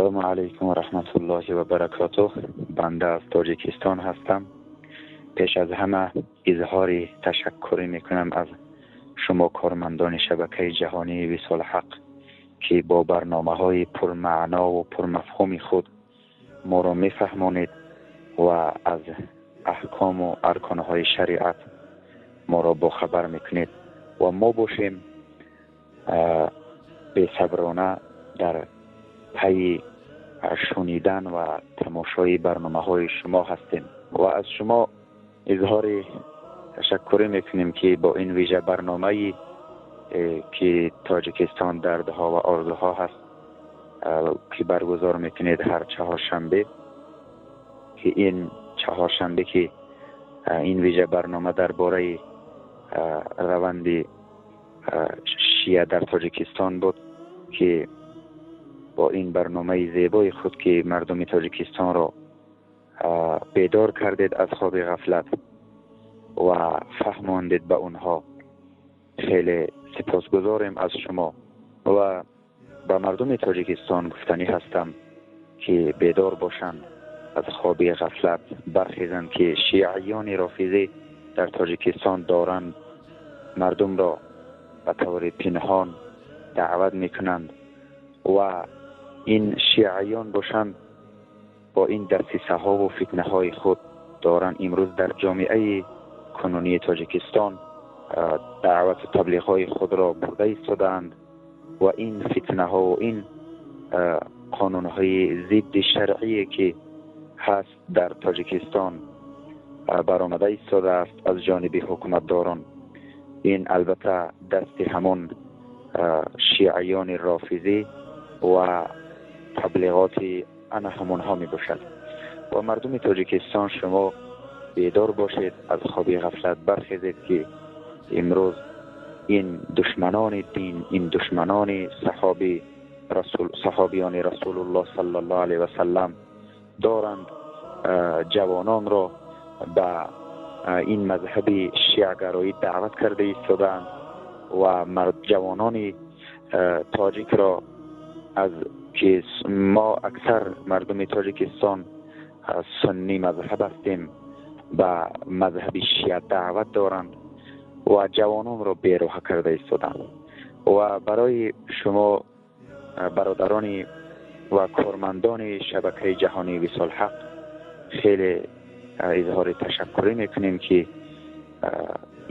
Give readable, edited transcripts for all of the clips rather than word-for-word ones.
Ассалому алайкум ва раҳматуллоҳи ва баракотуҳ. Банда аз Тоҷикистон ҳастам. Пеш аз ҳама изҳори ташаккурӣ мекунам аз шумо кормандони шабакаи ҷаҳонии Висоли Ҳақ, ки бо барномаҳои пурмаъно ва пурмафҳуми худ моро мефаҳмонед ва аз аҳкому арконҳои шариат моро бохабар мекунед ва мо бошем бесаброна дар пайи шунидан ва тамошои барномаҳои шумо ҳастем ва аз шумо изҳори ташаккурӣ мекунем, ки бо ин вижа барномае, ки Тоҷикистон дардҳо ва орзуҳо ҳаст, ки баргузор мекунед ҳар чаҳоршанбе, ки ин чаҳоршанбе ки ин вижа барнома дар бораи раванди шия дар Тоҷикистон буд, ки бо ин барномаи зебои худ, ки мардуми Тоҷикистонро бедор кардед аз хоби ғафлат ва фаҳмондед ба онҳо, хеле сипосгузорем аз шумо ва ба мардуми Тоҷикистон гуфтанӣ ҳастам, ки бедор бошанд, аз хоби ғафлат бархезанд, ки шиаёни рофизӣ дар Тоҷикистон доранд мардумро ба таври пинҳон даъват мекунанд ва ин шиаён бошанд бо ин дасисаҳо ва фитнаҳои худ доранд имрӯз дар ҷомеаи кунунии Тоҷикистон даъвату таблиғҳои худро бурда истодаанд ва ин фитнаҳо ва ин қонунҳои зидди шаръие, ки ҳаст дар Тоҷикистон баромада истодааст аз ҷониби ҳукуматдорон, ин албатта дасти ҳамон шиаёни рофизӣ ва таблиғоти ана ҳамонҳо мебошад. Ва мардуми Тоҷикистон, шумо бедор бошед, аз хоби ғафлат бархезед, ки имрӯз ин душманони дин, ин душманони саҳоби расул, саҳобиёни Расулуллоҳ саллаллоҳу алайҳи васаллам доранд ҷавононро ба ин мазҳаби шиагароӣ даъват карда истодаанд ва ҷавонони тоҷикро, аз ки мо аксар мардуми Тоҷикистон суннӣ мазҳаб ҳастем, ба мазҳаби шиа даъват доранд ва ҷавононро бероҳа карда истоданд. Ва барои шумо бародарони ва кормандони шабакаи ҷаҳонии Висол Ҳақ хеле изҳори ташаккурӣ мекунем, ки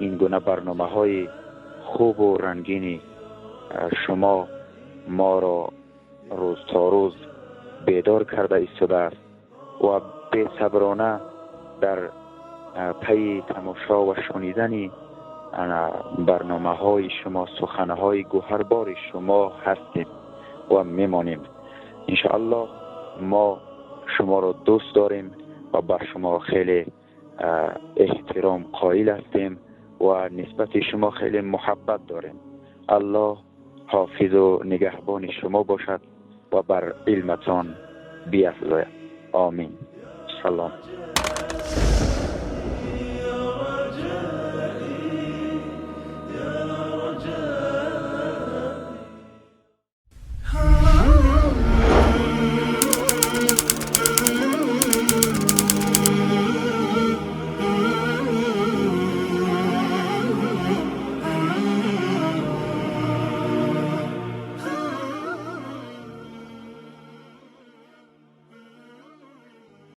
ин гуна барномаҳои хубу рангини шумо моро рӯз то рӯз бедор карда истодааст ва бесаброна дар пайи тамошо ва шунидани барномаҳои шумо, суханҳои гӯҳарбори шумо ҳастем ва мемонем. Иншоаллоҳ мо шуморо дӯст дорем ва бар шумо хеле эҳтиром қоил ҳастем ва нисбати шумо хеле муҳаббат дорем. Аллоҳ ҳофизу нигаҳбони шумо бошад ва бар илматон биафзояд. Омин. Салом.